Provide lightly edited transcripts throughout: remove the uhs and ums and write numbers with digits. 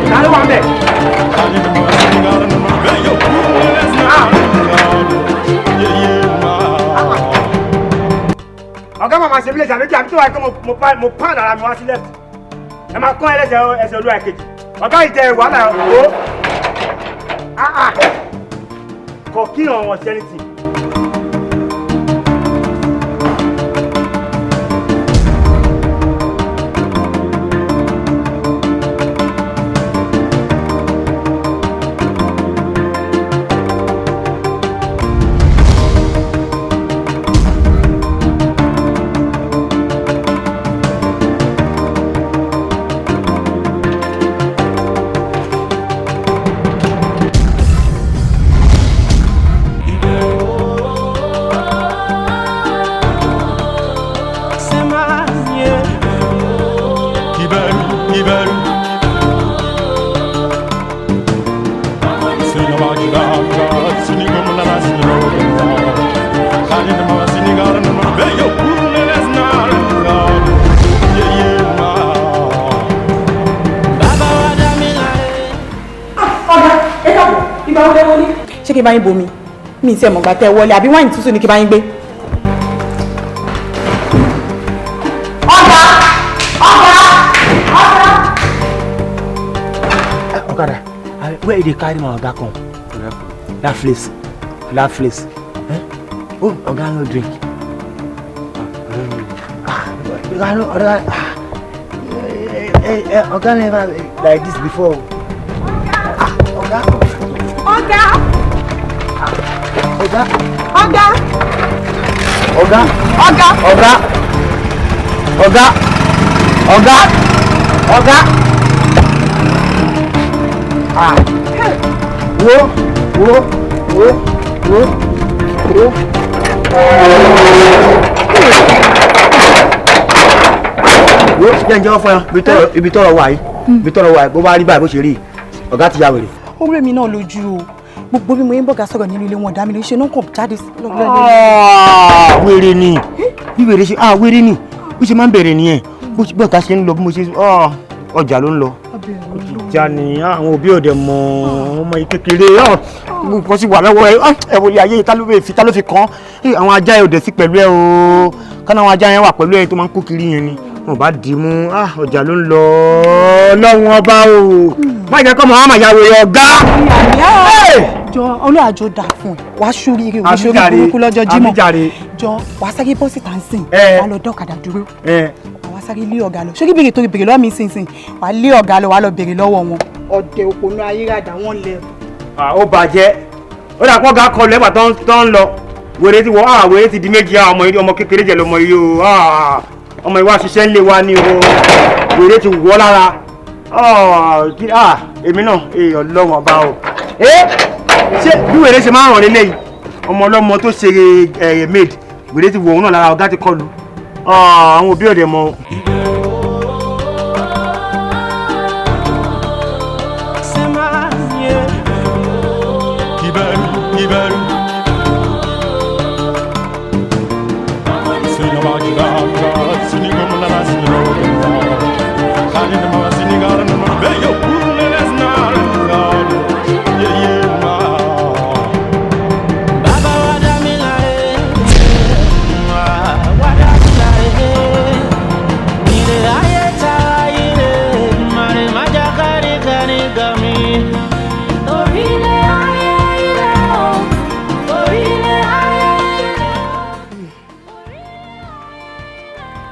Ta ló wà ń bẹ̀? Ọ̀gá màmá ṣe bílẹ̀ ṣàbíkí àbí tó wà kí mo pàn ara mi wá sí left. Ẹ máa kọ́ ẹlẹ́sẹ̀ ẹsẹ̀ olúwa kejì. Ọ̀gá ìjẹ wàhálà o. Kọ̀ kí ọ̀wọ̀n ṣẹ́ni tì. Ọ̀gá, ẹ káàbọ̀, ìgbà wo lẹ wọlé? Ṣé kí n bá yín bomi? Mi ì tiẹ̀ mọ̀gbà tẹ́ ẹ wọlé, àbí wáìnì tútù ni kí n bá yín gbé? Ọ̀gá! Ọ̀gá! Ọ̀gá! Okada, where you dey carry my oga come? That place. That place. Eh? Oh, oga no drink. Ah, oga no, oga, ah. Eh, eh, oga never like this before. Ah, oga. Ọ̀gá! Oga. Ọ̀gá! Oga. Ọ̀gá! Oga. Oga. Oga. Oga. Ah. Wo, wo, wo, wo, wo. Wo, jẹ́ ǹjẹ́ wọ́n fún ẹ, ibi tọ́rọ̀ wà yìí, ibi tọ́rọ̀ wà yìí, bó bá rí báyìí bó ṣe rí, ọ̀gá ti ya wèrè. Ó rẹ̀ mí náà lójú o. Gbogbo bí mo yín bọ̀gá sọ̀rọ̀ nínú ilé wọn dá mi lójú, ṣe náà kàn jáde lọ́gbọ́n. Ah, wèrè ni, bí wèrè ṣe, ah, wèrè ni, bó ṣe máa ń bẹ̀rẹ̀ nìyẹn, bó ṣe bọ́ọ̀ká ṣe ń lọ, bí mo ṣe, ah, ọjà ló ń lọ. Ìjà ni àwọn òbí òde mọ ọmọ yìí kékeré, nǹkan sì wà lọ́wọ́ ẹ, ẹ wòye ayé ta ló fi ta ló fi kàn án, àwọn ajá yẹn ò dẹ̀ sí pẹ̀lú ẹ o, kánà àwọn ajá yẹn wà pẹ̀lú ẹ tó máa ń kó kiri yẹn ni, wọn bá dì í mú, ọjà ló ń lọ, Ọlọ́run ọba o, má jẹ́ kọ́ mọ̀ á mà ya wèrè ọ̀gá. Jọ olóàjò dà fún ẹ, wàá ṣoríire, òun ṣorí burúkú lọ́jọ́ Jímọ̀. Jọ wàá sáré bọ́ síta ń sìn, wàá lọ dọ́kadà dúró, wàá sáré lé ọ̀gá lọ. Ṣé kí bèrè torí bèrè lọ́wọ́ mi sínsìn, wàá lé ọ̀gá lọ, wàá lọ bèrè lọ́wọ́ wọn. Ọ̀dẹ̀ òpònú ayérádà wọn lẹ. Ó bàjẹ́, ó dà pọ̀ ga kọlu ẹ̀gbà tó ń lọ, wèrè ti wọ, wèrè ti di méjì, ọmọ yìí ọmọ kékeré jẹ lọmọ yìí o, ọmọ yìí wá ṣiṣẹ́ ńlé wa ni o, wèrè ti wọ́ lára, èmi náà èèyàn lọ́wọ́n ọba o. Ṣé bí wèrè ṣe máa ń ràn lélẹ́yìí, ọmọ ọlọ́mọ tó ṣe maid, wèrè ti wọ̀ òun náà lára, ọ̀gá ti kọlu, àwọn òbí òde mọ.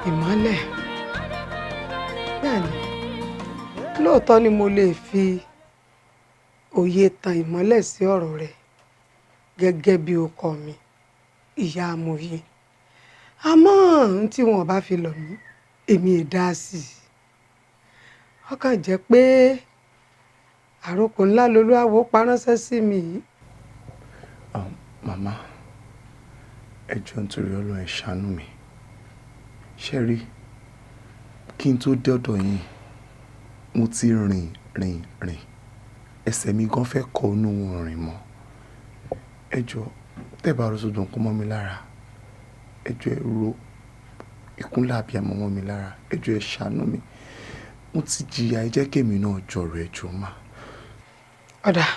Ìmọ́lẹ̀, bẹ́ẹ̀ni, lóòótọ́ ni mo lè fi òye tan ìmọ́lẹ̀ sí ọ̀rọ̀ rẹ gẹ́gẹ́ bí ọkọ mi, ìyá amòye. Àmọ́ ohun tí wọn bá fi lọ̀ mí, èmi è dá sí i. Ó kàn jẹ́ pé àròkọ ńlá lolúwawo pa ránṣẹ́ sí mi yìí. Màmá, ẹ jọ̀ọ́ nítorí Ọlọ́run, ẹ ṣàánú mi. Ṣé rí, kí n tó dé ọ̀dọ̀ yín, mo ti rìn rìn rìn, ẹsẹ̀ mi gan fẹ́ kọ inú rìn mọ́. Ẹ jọ̀ọ́, tẹ́ bá ro sódò nǹkan mọ́ mi lára, ẹ jọ̀ọ́ ẹ ro ìkúnlẹ̀ abiyamọ mọ́ mi lára, ẹ jọ̀ọ́ ẹ ṣàánú mi. Mo ti jìyà, ẹ jẹ́ kémi náà jọ̀rọ̀, ẹ jọ̀ọ́ mà. Ó dáa,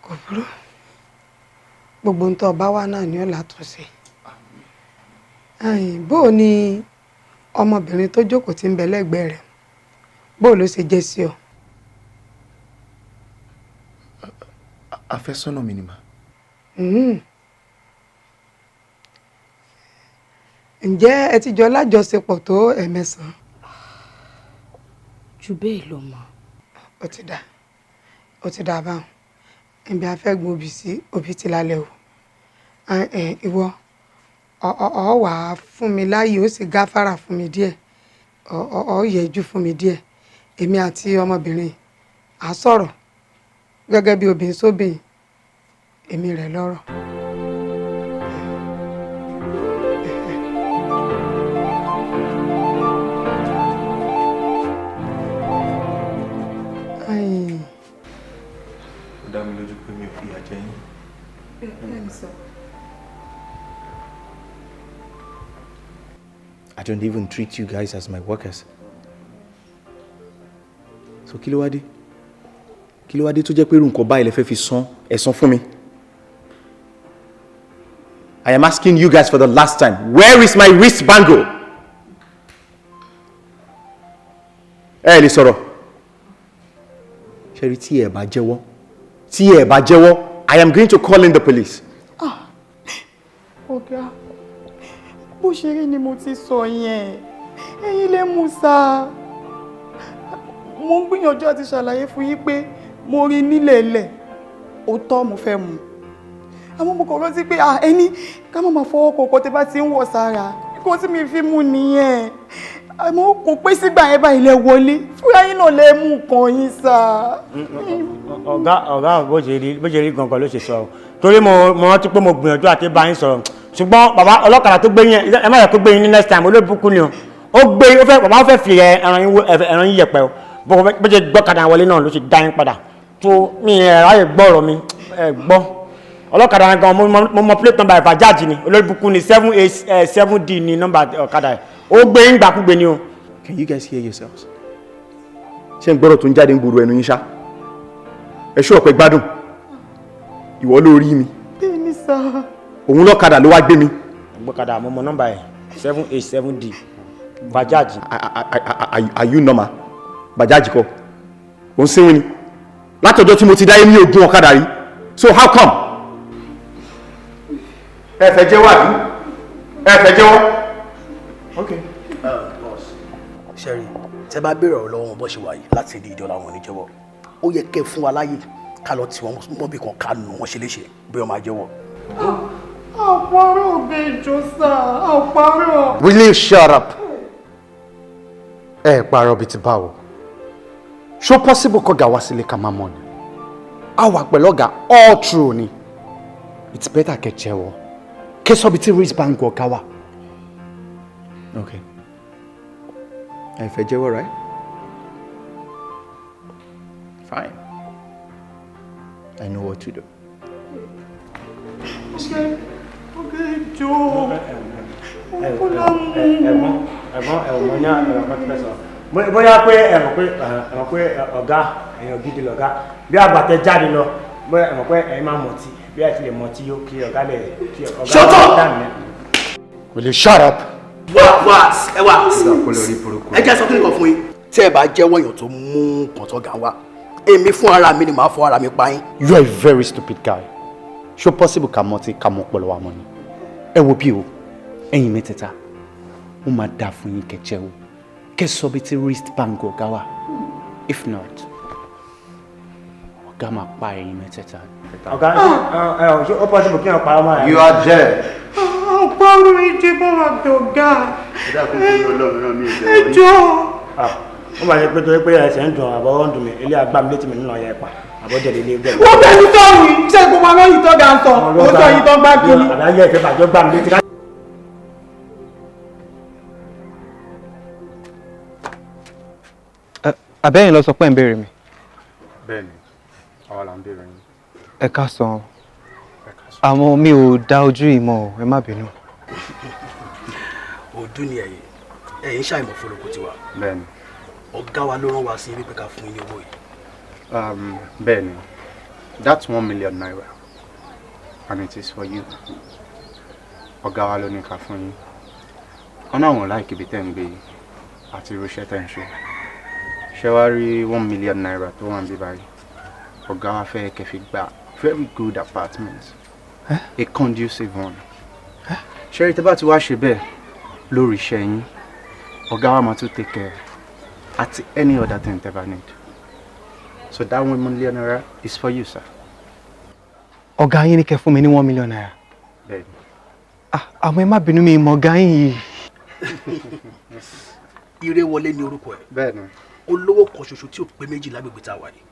kò burú. Gbogbo ń tọ́ ọba wa náà ni ó látúnṣe. Bó o ní ọmọbìnrin tó jókòó tí ń bẹ lẹ́gbẹ̀ẹ́ rẹ̀, bó o ló ṣe jẹ́ sí ọ? Àfẹ́sọ́nà mi ni mà. Ǹjẹ́ ẹ ti jọ lájọṣepọ̀ tó ẹ̀mẹsàn-án? Jù bẹ́ẹ̀ lọ mà. Ó ti dà, ó ti dà báwọn. Ibi afẹ́gun òbí sí òbí ti lálẹ́ o. Ìwọ ọ wà á fún mi láàyè, ó sì gáfárà fún mi díẹ̀, ọ yẹjú fún mi díẹ̀. Èmi àti ọmọbìnrin à sọ̀rọ̀ gẹ́gẹ́ bí obìnrin sóbìnrin, èmi rẹ̀ lọ́rọ̀. Ó dá mi lójú pé mi ò fìyà jẹ yín. Bẹ́ẹ̀ni sọ. I don't even treat you guys as my workers. So kí ló wá dé? Kí ló wá dé tó jẹ́ pé irú nǹkan báyìí lẹ fẹ́ fi san ẹ̀san fún mi? I am asking you guys for the last time, where is my wrist bangle? Ẹ lè sọ̀rọ̀. Ṣé rí, tí ẹ bá jẹ́wọ́, tí ẹ bá jẹ́wọ́, I am going to call in the police. Ọ̀gá, bó ṣe rí ni mo ti sọ yẹn. Ẹ̀yin lè mú sá. Mo ń gbìyànjú àti ṣàlàyé fún yín pé mo rí nílẹ̀ẹ́lẹ̀, òótọ́ mo fẹ́ mu, àmọ́ mo kàn rántí pé ẹni ká má máa fọwọ́ kọ̀ọ̀kan tẹ́ bá ti ń wọ̀ sára kó tí mi fi mú nìyẹn. Àmọ́ kò pé sígbà yẹn báyìí lẹ wọlé fúnra yín náà, lẹ mú nǹkan yín sá. Ọ̀gá, ọ̀gá, bó ṣe rí gangan ló ṣe sọ o, torí mo rántí pé mo gbìyànjú àti bá yín sọ̀rọ̀, ṣùgbọ́n bàbá ọlọ́kadà tó gbé yín, ẹ má yẹ kó gbé yín ní next time. Olóòbùkún ni o. Ó gbé, ó fẹ́, bàbá ó fẹ́ fi ẹran yín ẹran yín yẹpẹ o. Bó ṣe gbọ́kadà wọlé náà ló ṣe dá yín padà tó mi ẹ̀ ráyè gbọ́ ọ̀rọ̀ mi. Ẹ gbọ́, ọlọ́kadà yẹn gan, mo mọ plate number Bajaj ni. Olóòbùkún ni, 787D ni nọ́mbà ọ̀kadà yẹn. Ó gbé yín gbàkúgbé ni o. Can you guys hear yourselves? Ṣé ń gbọ́dọ̀ tó ń jáde ń gbòòrò ẹnu yín ṣá? Ẹ ṣú ọ̀pẹ gbádùn. Ìwọ ló rí mi. Bẹ́ẹ̀ni sá. Òun lọ́kadà ló wá gbé mi. Gbọ́kadà, mo mọ nọ́mbà yẹn, 787D Bajaj. Are you normal? Bajaj kọ́. Ò ń sínwín ni. Látọjọ́ tí mo ti dáyé ní ogún ọ̀kadà rí. So how come? Ẹ fẹ́ jẹ́wọ́ àbí? Ẹ fẹ́ jẹ́wọ́? Okay. Boss, ṣẹ́rí, tẹ́ bá béèrè ọ̀rọ̀ lọ́wọ́ wọn bó ṣe wà yìí láti di ìdọ́là, wọn ò ní jẹ́wọ́. Ó yẹ kẹ́ fún wa láyè ká lọ tì wọ́n mọ́bì kan, ká nù wọ́n ṣe léṣe bí wọ́n máa jẹ́wọ́. Àpárọ̀ òbejò sá, àpárọ̀. Will you shut up? Ẹ parọ́ bíi ti báwo? Ṣó possible kọ́gà wá sílé ká máa mọ̀ ni? A wà pẹ̀lú ọ̀gá all through ni. It's better kẹ́ jẹ́wọ́. Kẹ́ sọ bí tí wrist bangle ọ̀gá wà. Okay. Ẹ fẹ́ jẹ́wọ́, right? Fine. I know what to do. Ọ̀gá, ìjọ kó lọ mú. Ẹ̀gbọ́n, ẹ̀gbọ́n, ẹ̀wọ̀n ní ẹ̀rọ kan tó fẹ́ sọ. Bóyá pé ẹ mọ̀ pé ọ̀gá èèyàn gidi lọ̀gá. Bí àgbàtẹ jáde lọ, bóyá ẹ mọ̀ pé ẹ̀yin máa mọ̀tí, bí ẹ ti lè mọ̀tí yó kí ọ̀gá lè kí ọ̀gá Shut up! dà mí. Will you shut up? Wá, wá, ẹ wá. Kó lórí burúkú. Ẹ jẹ́ sọ kí nìkan fún yín. Tí ẹ bá jẹ́wọ́ èèyàn tó mú nǹkan tó ga wá, èmi fún ara mi ni màá fọ ara mi pa yín. You are a very stupid guy. Ṣó possible ká mọtí ká mọ ọpọlọ wa mọ ni? Ẹ wo bí o, ẹ̀yin mẹ́tẹ̀ẹ̀ta, ó máa dáa fún yín kẹ́ jẹ́wọ́. Kẹ́ sọ bí tí wrist bangle ọ̀gá wà. If not, ọ̀gá máa pa ẹ̀yin mẹ́tẹ̀ẹ̀ta. Ọ̀gá, ẹ ẹ, ṣé ó possible kí wọ́n parọ́ mọ́ ẹ? You are dead. Àpárọ̀ ìjẹ bá wà dọ̀gá. Ẹjọ́. Ó máa ṣe pé torí pé ẹsẹ̀ ń dùn àbọ̀ ń dùn mí, ilé agbá mi létí mi nínú ọ̀yà ẹ̀pà àbọ̀jẹ̀ lè lé gbẹ̀. Wọ́n bẹ́ẹ̀ ní sọ̀rọ̀ yìí, ṣé gbogbo àwọn yìí tó ga ń sọ, ó sọ yìí tó gbá kiri. Àbáyé ìfẹ́ bàjọ́ gbá mi létí. Àbẹ́yìn lọ sọ pé ń béèrè mi. Bẹ́ẹ̀ni, àwa là ń béèrè yín. Ẹ káàsán. Àmọ́ mi ò dá ojú ìmọ̀ o, ẹ má bínú. Ọdún ni ẹ̀yin. Ẹ ń ṣàìmọ̀ fọlọ́kọ tiwa. Bẹ́ẹ̀ni. Ọ̀gá wa ló rán wa sí wípé ká fún yín ní owó yìí. Bẹ́ẹ̀ni, that's ₦1 million and it is for you. Ọ̀gá wa ló ní ká fún yín. Wọ́n náà wọ́n like ibi tẹ́ ń gbé yìí àti irú iṣẹ́ tẹ́ ń ṣe. Ṣé wàá rí ₦1 million tó wà níbí báyìí? Ọ̀gá wa fẹ́ kẹ́ fi gba very good apartment, a conducive one. Ṣé rí, tẹ́ bá ti wá ṣe bẹ́ẹ̀ lórí iṣẹ́ yín, ọ̀gá wa máa tún take care àti any other thing tẹ́ bá need. So that ₦1 million is for you, sir. Ọ̀gá yín ní kẹ́ fún mi ní ₦1 million? Bẹ́ẹ̀ni. Ah, àmọ́ ẹ má bínú, mi mọ̀ ọ̀gá yín yìí. Ire wọlé ní orúkọ ẹ̀. Bẹ́ẹ̀ni. Olówó kan ṣoṣo tí ò pé méjì lágbègbè tá a wà yìí.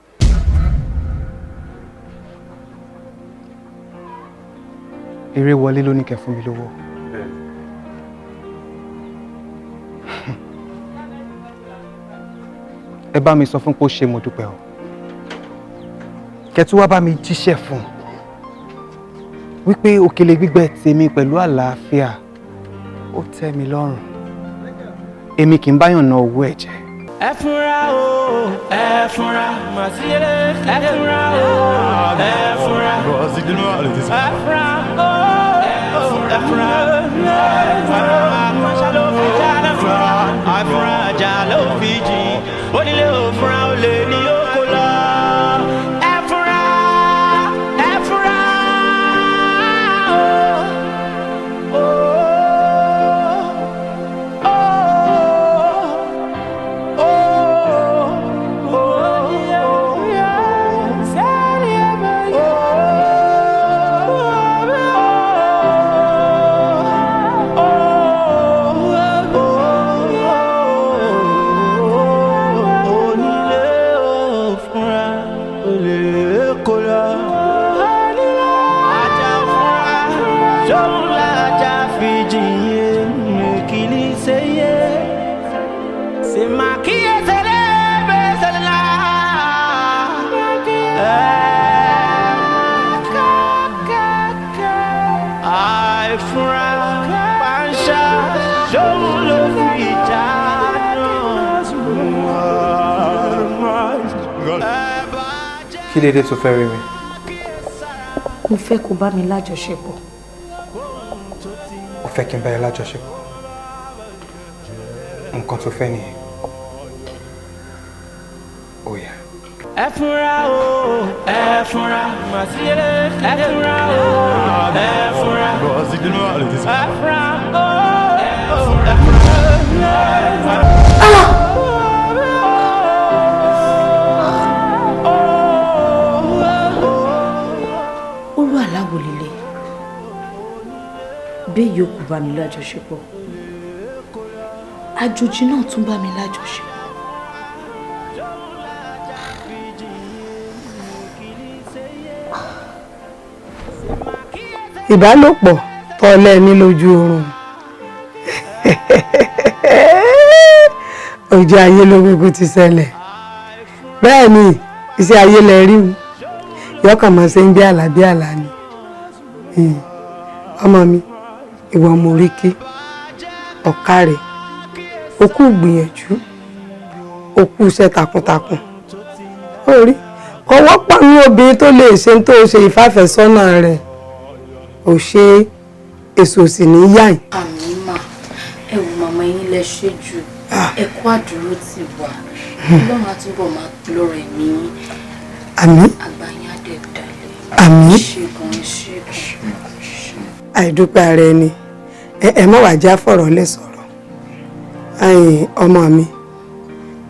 Eré wọlé ló ní kẹ́ fún mi lówó? Bẹ́ẹ̀ni. Ẹ bá mi sọ fún pé ó ṣe, mo dúpẹ́ o. Kẹ́ tún wá bá mi jíṣẹ́ fún un wípé òkèlè gbígbẹ tèmi pẹ̀lú àlàáfíà, ó tẹ́ mi lọ́rùn. Èmi kì í báyàn ná owó ẹ̀jẹ̀. Ẹ fúnra o, ẹ fúnra, ẹ fúnra o, ẹ fúnra, ẹ fúnra o, ẹ fúnra, ẹ fúnra. Àkànṣe ló fi já lẹ fúnra, àfúnra ajá ló fi jì, onílé òfúnra olè ní oko lọ. Ẹ fúnra, ẹ fúnra o, o, o, o, o. Onílé òfúnra olè kó lọ. Ajá fúnra sóhun lájà fi jìnyín kìíní ṣe yé. Ṣe máa kíyèsí lẹ́bẹ̀ẹ́ ṣẹlẹ̀ lá. Àìfúnra pàṣà sóhun ló fi já náà. Kí lè dé tó fẹ́ rí mi? Mo fẹ́ kó bá mi lájọṣepọ̀. O fẹ́ kí n bá ẹ lájọṣepọ̀? Nǹkan tó fẹ́ nìyẹn? Ó yá. Ẹ fúnra o, ẹ fúnra, ẹ fúnra o, ẹ fúnra, ẹ fúnra o, ẹ fúnra. Orú aláwo lélẹ̀ bẹ́ẹ̀ yóò kó bá mi lájọṣepọ̀, àjòjì náà tún bá mi lájọṣepọ̀. Ìbálòpọ̀ tọ́lẹ̀ ní lójú oorun, ojú ayé ló gbogbo ti ṣẹlẹ̀. Bẹ́ẹ̀ ni iṣẹ́ ayé lẹ rí o, yọkàn máa ṣe ń bí àlá bí àlá ni. Ọmọ mi, ìwọ mo rí kí ọ̀ka rẹ̀, o kú gbìyànjú, o kú iṣẹ́ takuntakun. Ó rí kò wọ́pọ̀ ní obìnrin tó lè ṣe tó ṣe ìfàfẹ́sọ́nà rẹ̀ ò ṣe èso sì ní yáì. Àmín mà. Ẹ wò màmá, yín lẹ ṣe jù, ẹ kú àdúró ti wà. Ọlọ́run á túbọ̀ máa lọ́rọ̀ ẹ̀mí yín. Àmín. Àgbà yín á dẹ̀ dalẹ̀. Àmín. Ṣe gan, ṣe gan. Àìdúpẹ́ ara ẹni, ẹ má wàá já fọ̀rọ̀ lẹ̀ sọ̀rọ̀. Ẹ̀yin ọmọ mi,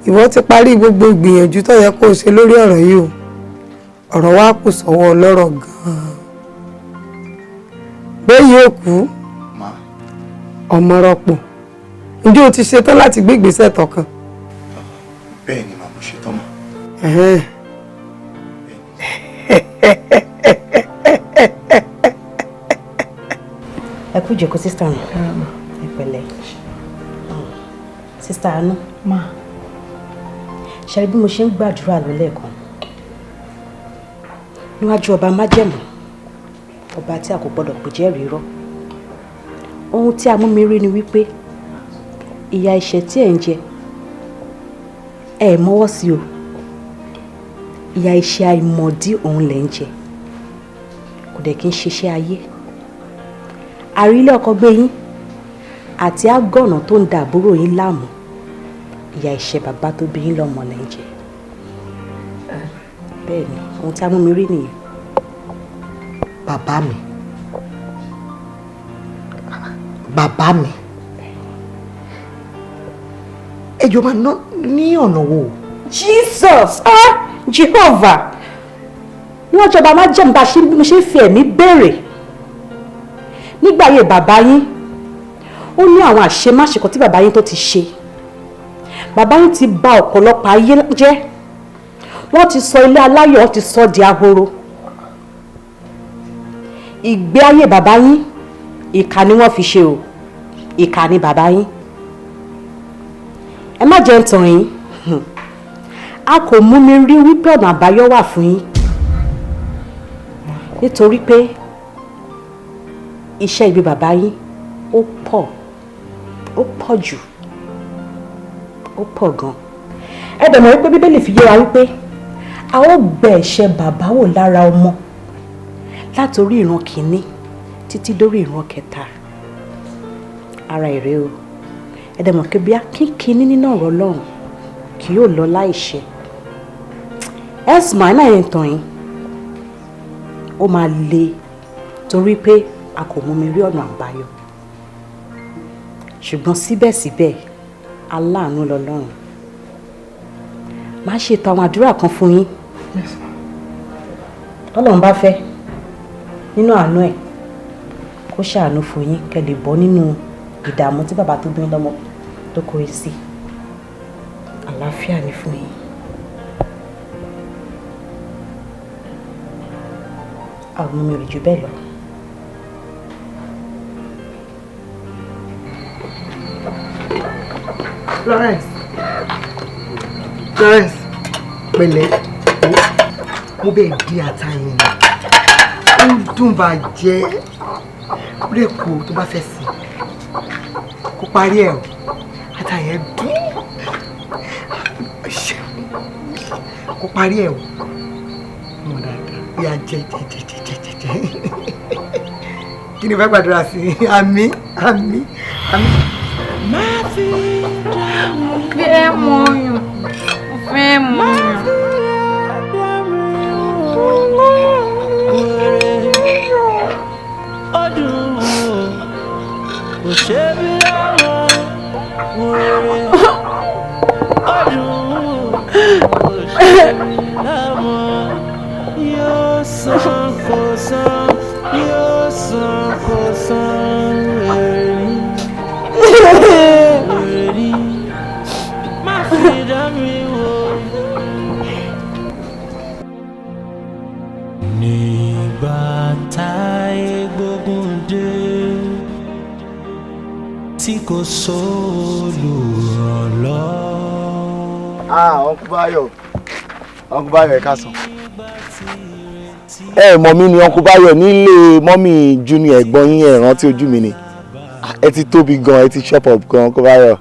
ìwọ ti parí gbogbo ìgbìyànjú tó yẹ kó o ṣe lórí ọ̀rọ̀ yìí o. Ọ̀rọ̀ wa kù sọ́wọ́ ọlọ́rọ̀ gan-an. Bẹ́ẹ̀ yóò kú ọmọ rọ́pò. Ǹjẹ́ o ti ṣetán láti gbé ìgbésẹ̀ tọkàn? Bẹ́ẹ̀ ni màá, mo ṣetán mà. Ẹ̀hẹ́n. Ẹ kú ìjókòó, sister mi. Ẹ pẹ̀lẹ́, sister Anu. Ma. Ṣe bí mo ṣe ń gbàdúrà lọ lẹ́ẹ̀kan níwájú ọba májẹ̀mú, ọba tí a kò gbọdọ̀ pè jẹ́rìí rọ́, ohun tí a mú mi rí ni wípé Ìyà ẹ̀ṣẹ̀ tí ẹ̀ ń jẹ, ẹ mọ́wọ́ sí o. Ìyà ẹ̀ṣẹ̀ àìmọ̀dí òun lẹ̀ ń jẹ, kò dẹ̀ kí ń ṣiṣẹ́ ayé. Àrílé ọkọ gbé yín àti àgọ̀nà tó ń da àbúrò yín láàmú, ìyà ẹ̀ṣẹ̀ bàbá tó bí yín lọ́mọ lẹ̀ ń jẹ. Bẹ́ẹ̀ ni, ohun tí a mú mi rí nìyẹn. Bàbá mi, bàbá mi, ẹ jọ̀ọ́, máa ná ní ọ̀nà wo? Jesus, ah, Jehovah, níwájú ọba májẹ̀mú bá ṣe mo ṣe ń fi ẹ̀mí béèrè, nígbà ayé bàbá yín, ó ní àwọn àṣemáṣe kan tí bàbá yín tó ti ṣe. Bàbá yín ti bà ọ̀pọ̀lọpọ̀ ayé jẹ́. Wọ́n ti sọ ilé aláyọ̀, wọ́n ti sọ di ahoro. Ìgbé ayé bàbá yín, ìkà ni wọ́n fi ṣe o. Ìkà ni bàbá yín. Ẹ má jẹ́ ń tàn yín, a kò mú mi rí wípé ọ̀nà àbáyọ wà fún yín, nítorí pé iṣẹ́ ibi bàbá yín ó pọ̀, ó pọ̀ jù, ó pọ̀ gan. Ẹ bẹ̀ mọ̀ wípé Bíbélì fi yé wa wípé a ó gbẹ ẹ̀ṣẹ̀ bàbá wò lára ọmọ látòrí ìran kìíní títí dórí ìran kẹta. Ara èrè o. Ẹ dẹ̀ mọ̀ pé bí akínkíní nínú ọ̀rọ̀ Ọlọ́run kì yóò lọ láìṣẹ. Ẹ̀sùn àìná yẹn tàn yín, ó máa le, torí pé a kò mú mi rí ọ̀nà àbáyọ. Ṣùgbọ́n síbẹ̀síbẹ̀, aláàánú lọ́lọ́run. Máa ṣètò àwọn àdúrà kan fún yín. Tọ́lọ́run bá fẹ́, nínú àánú ẹ̀, kó ṣàánú fún yín, kẹ́ lè bọ́ nínú ìdààmú tí bàbá tó bí yín lọ́mọ tó kó yín sí. Àlàáfíà ni fún yín. Àwọn mi ò lè jù bẹ́ẹ̀ lọ. Florence, Florence, pẹ̀lẹ́. Mo bẹ́ẹ̀ dín ata yẹn ni, ó dùn bàjẹ́. Ó lè kó tó bá fẹ́ sí kó parí ẹ̀ o. Ata yẹn dùn, kó parí ẹ̀ o. Mọ̀ dáadáa bí a jẹ jẹ jẹ jẹ jẹ jẹ jẹ. Kí ni o fẹ́ gbàdúrà sí? Àmín, àmín, àmín. Má fi dá mi. Mo fẹ́ mọyàn, mo fẹ́ mọyàn. Ọdún kò ṣe bí lọ́wọ́ wèrè. Ọdún kò ṣe bí lọ́wọ́. Yóò san kò san, yóò san kò san, wèrè ní. Wèrè ní. Má fi dá mi wò. Nígbà táyé gbógun dé tí kò sólùrànlọ́wọ́. Ah, Uncle Bayo, Uncle Bayo, ẹ káàsán. Ẹ mọ̀ mí ni, Uncle Bayo, nílé mummy Junior ẹ̀gbọ́n yín. Ẹ rántí ojú mi ni? Ẹ ti tóbi gan, ẹ ti chop up gan, Uncle Bayo.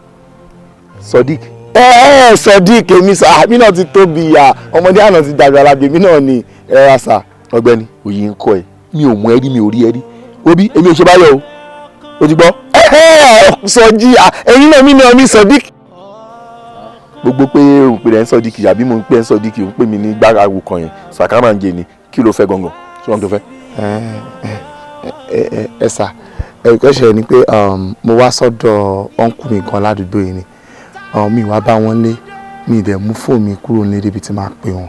Sodiq. Ẹ ẹ Sodiq, èmi sọ àmì náà ti tóbi ya. Ọmọdé àná ti dàgbà alábì, èmi náà ni. Ẹ ra sà. Ọ̀gbẹ́ni, òye ń kọ ẹ. Mi ò mọ ẹ rí, mi ò rí ẹ rí. Obi, èmi ò ṣe Báyọ̀ o. O ti gbọ́. Sọjí, ẹ̀yin náà, mi náà mi Sodiq. Gbogbo pé òun pè rẹ̀ ń Sodiq àbí mo ń pè ń Sodiq, òun pè mí ní gbára kan yẹn sàkámàǹjẹ ni. Kí ló fẹ́ gangan? Ṣé wọ́n tó fẹ́? Ẹ ẹ sà, ẹ kọ́ ṣe ni pé mo wá sọ́dọ̀ uncle mi kan ládùúgbò yìí ni. Mi wá bá wọn lé, mi dẹ̀ mú fóònù mi kúrò nílé débi tí máa pè wọ́n,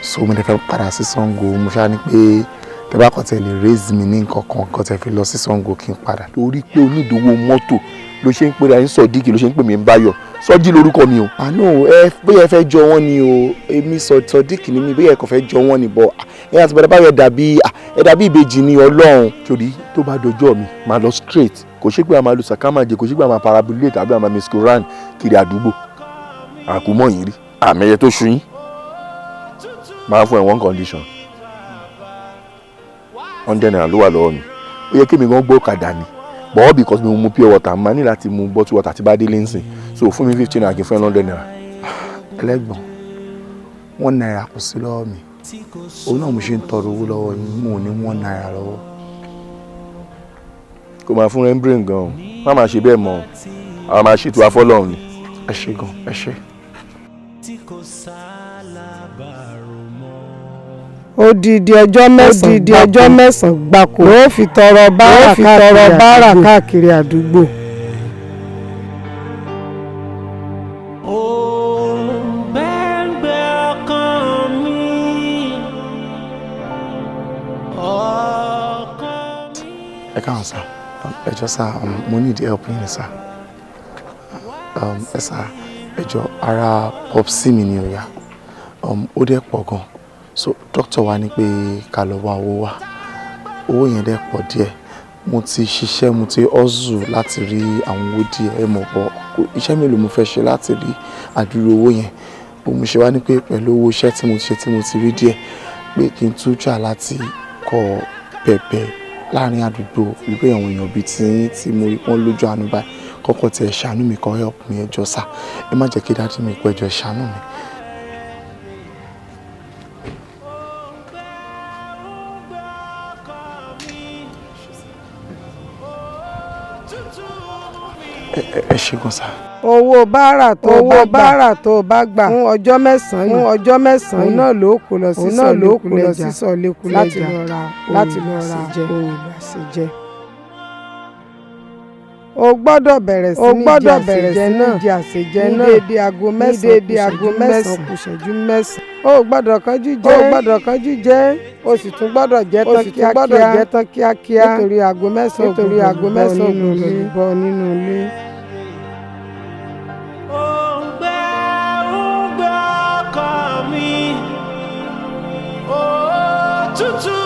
so mo dẹ̀ fẹ́ padà sí Ṣàngó. Mo ṣáà ní pé tẹ bá kàn tẹ lè raise mi ní nǹkan kan kàn tẹ fi lọ sí Ṣàngó kí n padà. Torí pé onídòwò mọ́tò ló ṣe ń pè ra yín Sodiq, ló ṣe ń pè mí ń Báyọ̀. Sọjí lórúkọ mi o. Àánú ẹ, bóyá ẹ fẹ́ jọ wọ́n ni o. Èmi Sodiq ni mi. Bóyá ẹ kàn fẹ́ jọ wọ́n ni bọ̀ ẹ àti bàdà Báyọ̀ dàbí ẹ dàbí ìbejì ni, Ọlọ́run. Torí tó bá dọjọ́ mi, máa lọ straight. Kò ṣe pé a máa lu sàkámàjẹ, kò ṣe pé a máa parabulate àbí a máa misquran kiri àdúgbò. Àkúmọ̀ yìí rí àmì ẹyẹ tó ṣu yín. Máa fún ẹ one condition: ₦100 ló wà lọ́wọ́ mi. Ó yẹ kémi gan gbọ́ ọ̀kadà ni, But all because mi mu pure water, máa ní láti mu bottle water tí bá délé nsìn. So fún mi 50 naira, kí n fún ẹ 100 naira. Ẹlẹ́gbọ̀n, ₦1 kò sí lọ́wọ́ mi. Òun náà mo ṣe ń tọrọ owó lọ́wọ́ yín. Mo ò ní ₦1 lọ́wọ́. Kò máa fún rẹ̀ brain gan o. Má máa ṣe bẹ́ẹ̀ mọ́ o. Àwọn máa ṣètò afọ́lọ́run ni. Ẹ ṣé gan, ẹ ṣé. Odidi ọjọ́ 9, odidi ọjọ́ 9 gbáko ló fi tọrọ báárà, fi tọrọ báárà káàkiri àdúgbò. Òǹgbẹ́ngbẹ́ ọkàn mi, ọkàn mi. Ẹ káàárọ̀ sir. Ẹ jọ̀ọ́ sir, mo need help yín ni sir. Ẹ sir, ẹ jọ̀ọ́, ara popsi mi ni ò yá. Ó dẹ̀ pọ̀ gan, so doctor wa ní pé ká lọ wá owó wá. Owó yẹn dẹ̀ pọ̀ díẹ̀. Mo ti ṣiṣẹ́, mo ti hustle láti rí àwọn owó díẹ̀, ẹ mọ̀ bọ̀ iṣẹ́ mélòó mo fẹ́ ṣe láti rí àdúró owó yẹn. Bó mo ṣe wá ní pé pẹ̀lú owó iṣẹ́ tí mo ti ṣe, tí mo ti rí díẹ̀, pé kí n tún jà láti kọ bẹ̀bẹ̀ láàrin àdúgbò wípé àwọn èèyàn bíi tí tí mo rí wọ́n lójú àánú báyìí, kọ́kọ́ tiẹ̀ ṣàánú mi, kọ́ help mi. Ẹ jọ̀ọ́ sir, ẹ má jẹ́ kí daddy mi kú. Ẹ jọ̀ọ́, ẹ ṣàánú mi. Ẹ ṣé gan sir. Owó báárà tó owó báárà tó bá gbà fún ọjọ́ 9, fún ọjọ́ 9, òun náà ló kó lọ sí, òun náà ló kó lọ sí sọ̀lẹ́kùlẹ́jà láti lọ ra ohun èlò àṣejẹ. O gbọ́dọ̀ bẹ̀rẹ̀ sí ní O gbọ́dọ̀ jẹ bẹ̀rẹ̀ àṣejẹ sí ní náà jẹ àṣejẹ ní náà déédéé aago ní 9 déédéé aago 9 kù ìṣẹ́jú 9. O ò gbọ́dọ̀ kánjú jẹ, O ò gbọ́dọ̀ kánjú jẹ. O sì tún gbọ́dọ̀ jẹ O tán sì tún gbọ́dọ̀ kíákíá jẹ tán kíákíá nítorí aago 9 nítorí aago 9 nínú gbọ́dọ̀ ilé. Lù bọ́ nínú ilé. Òǹgbẹ́ òǹgbẹ́ ọkàn mi, òtútù.